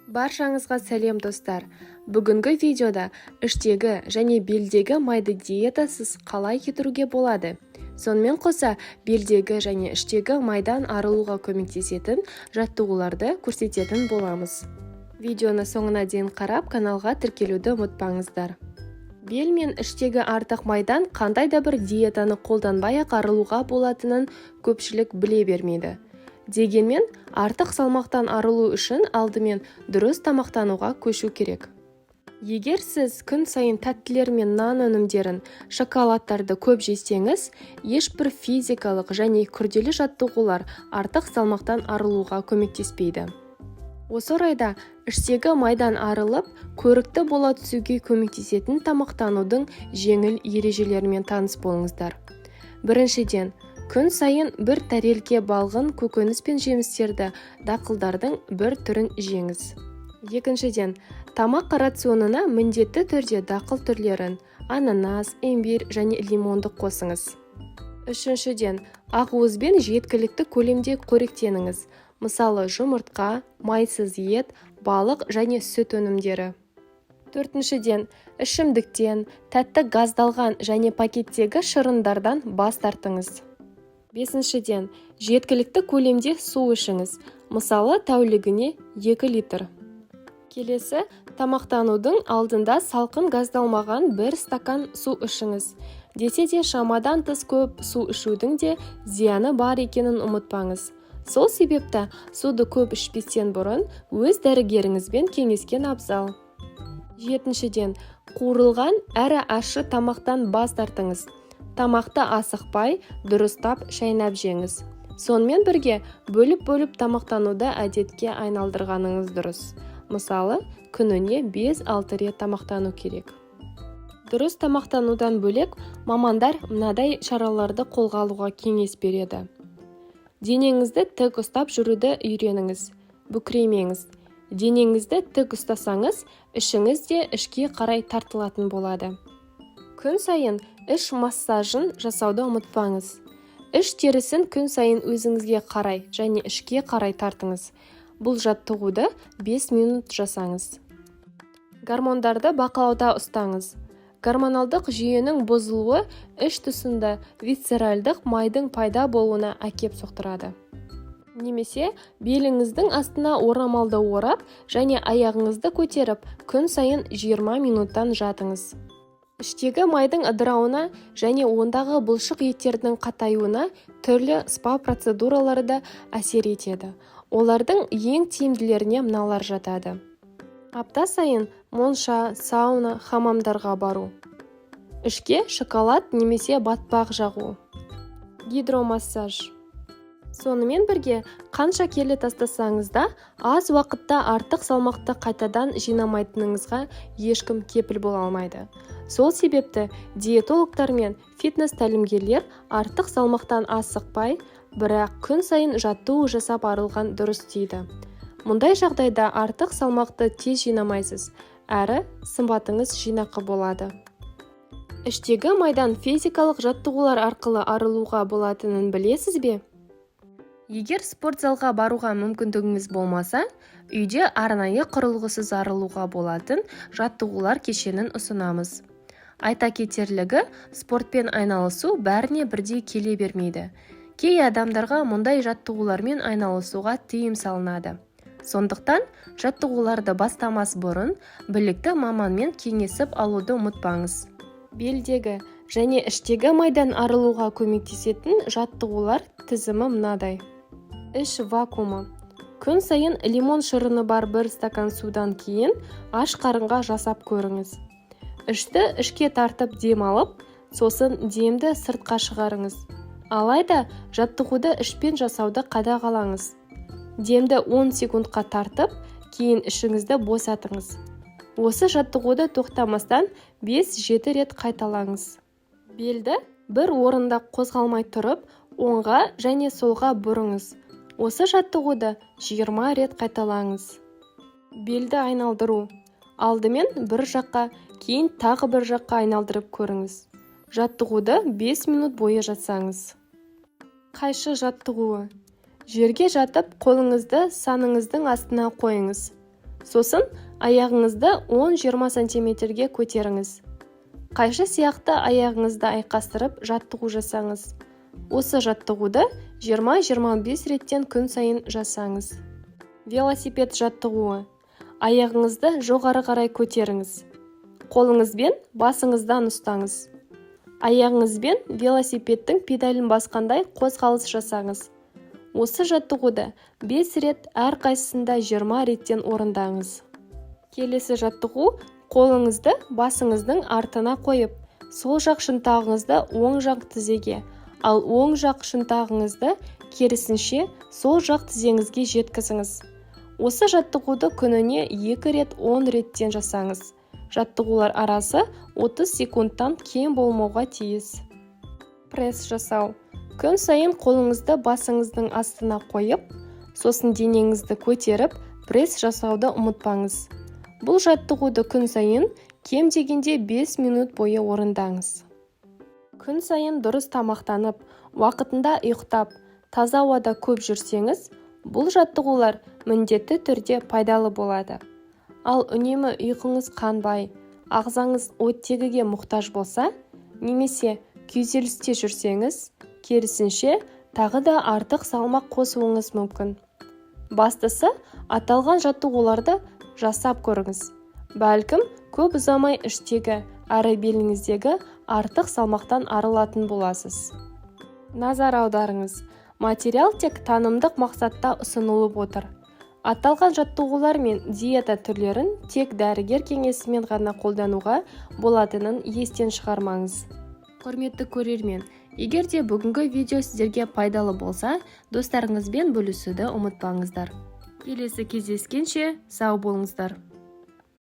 Баршаңызға сәлем, достар! Бүгінгі видеода іштегі және белдегі майды диетасыз қалай кетіруге болады, сонымен қоса белдегі және іштегі майдан арылуға көмектесетін жаттығуларды көрсететін боламыз. Видеоны соңына дейін қарап, каналға тіркелуді ұмытпаңыздар. Бел мен іштегі артық майдан қандай да бір диетаны қолданбай-ақ арылуға болатынын көпшілік біле бермейді. Дегенмен артық салмақтан арылу үшін алдымен дұрыс тамақтануға көшу керек. Егер сіз күн сайын тәттілер мен нан өнімдерін, шоколадтарды көп жесеңіз, ешбір физикалық және күрделі жаттығулар артық салмақтан арылуға көмектеспейді. Осы орайда іштегі майдан арылып, көрікті бола түсуге көмектесетін тамақтанудың жеңіл ережелерімен таныс болыңыздар. Біріншіден, күн сайын бір тәрелке балғын көкөніс пен жемістерді, дақылдардың бір түрін жеңіз. Екіншіден, тамақ рационына міндетті түрде дақыл түрлерін, ананас, имбирь және лимонды қосыңыз. Үшіншіден, ақуызбен жеткілікті көлемде қоректеніңіз, мысалы, жұмыртқа, майсыз ет, балық және сүт өнімдері. Төртіншіден, ішімдіктен, тәтті газдалған және пакеттегі шырындардан бас тартыңыз. Бесіншіден, жеткілікті көлемде су ішіңіз, мысалы, тәулігіне 2 литр. Келесі тамақтанудың алдында салқын газдалмаған бір стакан су ішіңіз. Десе де, шамадан тыс көп су ішудің де зияны бар екенін ұмытпаңыз. Сол себепті суды көп ішпестен бұрын өз дәрігеріңізбен кеңескен абзал. Жетіншіден, қуырылған әрі ащы тамақтан бас тартыңыз. Тамақты асықпай, дұрыстап шайнап жеңіз. Сонымен бірге бөліп-бөліп тамақтануды әдетке айналдырғаныңыз дұрыс. Мысалы, күніне 5-6 рет тамақтану керек. Дұрыс тамақтанудан бөлек, мамандар мынадай шараларды қолға алуға кеңес береді: денеңізді тік ұстап жүруді үйреніңіз, бүкіреймеңіз. Денеңізді тік ұстасаңыз, ішіңіз де ішке қарай тартылатын болады. Күн сайын іш массажын жасауды ұмытпаңыз. Іш терісін күн сайын өзіңізге қарай және ішке қарай тартыңыз. Бұл жаттығуды 5 минут жасаңыз. Гормондарды бақылауда ұстаңыз. Гормоналдық жүйенің бұзылуы іш тұсында висцеральдық майдың пайда болуына әкеп соқтырады. Немесе беліңіздің астына орамалды орап және аяғыңызды көтеріп, күн сайын 20 минуттан жатыңыз. Іштегі майдың ыдырауына және ондағы бұлшық еттердің қатаюына түрлі спа процедуралары да әсер етеді. Олардың ең тиімділеріне мыналар жатады: апта сайын монша, сауна, хамамдарға бару, ішке шоколад немесе батпақ жағу, гидромассаж. Сонымен бірге, қанша келі тастасаңыз да, аз уақытта артық салмақты қайтадан жинамайтыныңызға ешкім кепіл бола алмайды. Сол себепті диетологтар мен фитнес тәлімгерлер артық салмақтан асықпай, бірақ күн сайын жаттығу жасап арылған дұрыс дейді. Мұндай жағдайда артық салмақты тез жинамайсыз, әрі сымбатыңыз жинақы болады. Іштегі майдан физикалық жаттығулар арқылы арылуға болатынын білесіз бе? Егер спорт залға баруға мүмкіндігіңіз болмаса, үйде арнайы құрылғысыз арылуға болатын жаттығулар кешенін ұсынамыз. Айта кетерлігі, спортпен айналысу бәріне бірдей келе бермейді. Кей адамдарға мұндай жаттығулармен айналысуға тыйым салынады. Сондықтан жаттығуларды бастамас бұрын білікті маманмен кеңесіп алуды ұмытпаңыз. Белдегі және іштегі майдан арылуға көмектесетін жаттығулар тізімі мынадай: Іш вакуумы. Күн сайын лимон шырыны бар бір стакан судан кейін аш қарынға жасап көріңіз. Ішті ішке тартып дем алып, сосын демді сыртқа шығарыңыз. Алайда жаттығуды ішпен жасауды қадағалаңыз. Демді 10 секундқа тартып, кейін ішіңізді босатыңыз. Осы жаттығуды тоқтамастан 5-7 рет қайталаңыз. Белді бір орында қозғалмай тұрып, оңға және солға бұрыңыз. Осы жаттығуды 20 рет қайталаңыз. Белді айналдыру. Алдымен бір жаққа, кейін тағы бір жаққа айналдырып көріңіз. Жаттығуды 5 минут бойы жасаңыз. Қайшы жаттығуы. Жерге жатып, қолыңызды саныңыздың астына қойыңыз. Сосын аяғыңызды 10-20 сантиметрге көтеріңіз. Қайшы сияқты аяғыңызды айқастырып, жаттығу жасаңыз. Осы жаттығуды 20-25 реттен күн сайын жасаңыз. Велосипед жаттығуы. Аяғыңызды жоғары қарай көтеріңіз, қолыңызбен басыңыздан ұстаңыз, аяғыңызбен велосипедтің педалін басқандай қозғалыс жасаңыз. Осы жаттығуды 5 рет, әрқайсысында 20 реттен орындаңыз. Келесі жаттығу: қолыңызды басыңыздың артына қойып, сол жақ шынтағыңызды оң жақ тізеге, ал оң жақ шынтағыңызды керісінше сол жақ тізеңізге жеткізіңіз. Осы жаттығуды күніне екі рет 10 реттен жасаңыз. Жаттығулар арасы 30 секундтан кем болмауға тиіс. Пресс жасау. Күн сайын қолыңызды басыңыздың астына қойып, сосын денеңізді көтеріп, пресс жасауды ұмытпаңыз. Бұл жаттығуды күн сайын кем дегенде 5 минут бойы орындаңыз. Күн сайын дұрыс тамақтанып, уақытында ұйықтап, таза ауада көп жүрсеңіз, бұл жаттығулар міндетті түрде пайдалы болады. Ал үнемі ұйқыңыз қанбай, ағзаңыз оттегіге мұқтаж болса немесе күйзелісте жүрсеңіз, керісінше, тағы да артық салмақ қосуыңыз мүмкін. Бастысы, аталған жаттығуларды жасап көріңіз. Бәлкім, көп ұзамай іштегі әрі беліңіздегі артық салмақтан арылатын боласыз. Назар аударыңыз: материал тек танымдық мақсатта ұсынылып отыр. Аталған жаттығулар мен диета түрлерін тек дәрігер кеңесімен ғана қолдануға болатынын естен шығармаңыз. Құрметті көрермен, егер де бүгінгі видео сіздерге пайдалы болса, достарыңызбен бөлісуді ұмытпаңыздар. Келесі кездескенше сау болыңыздар!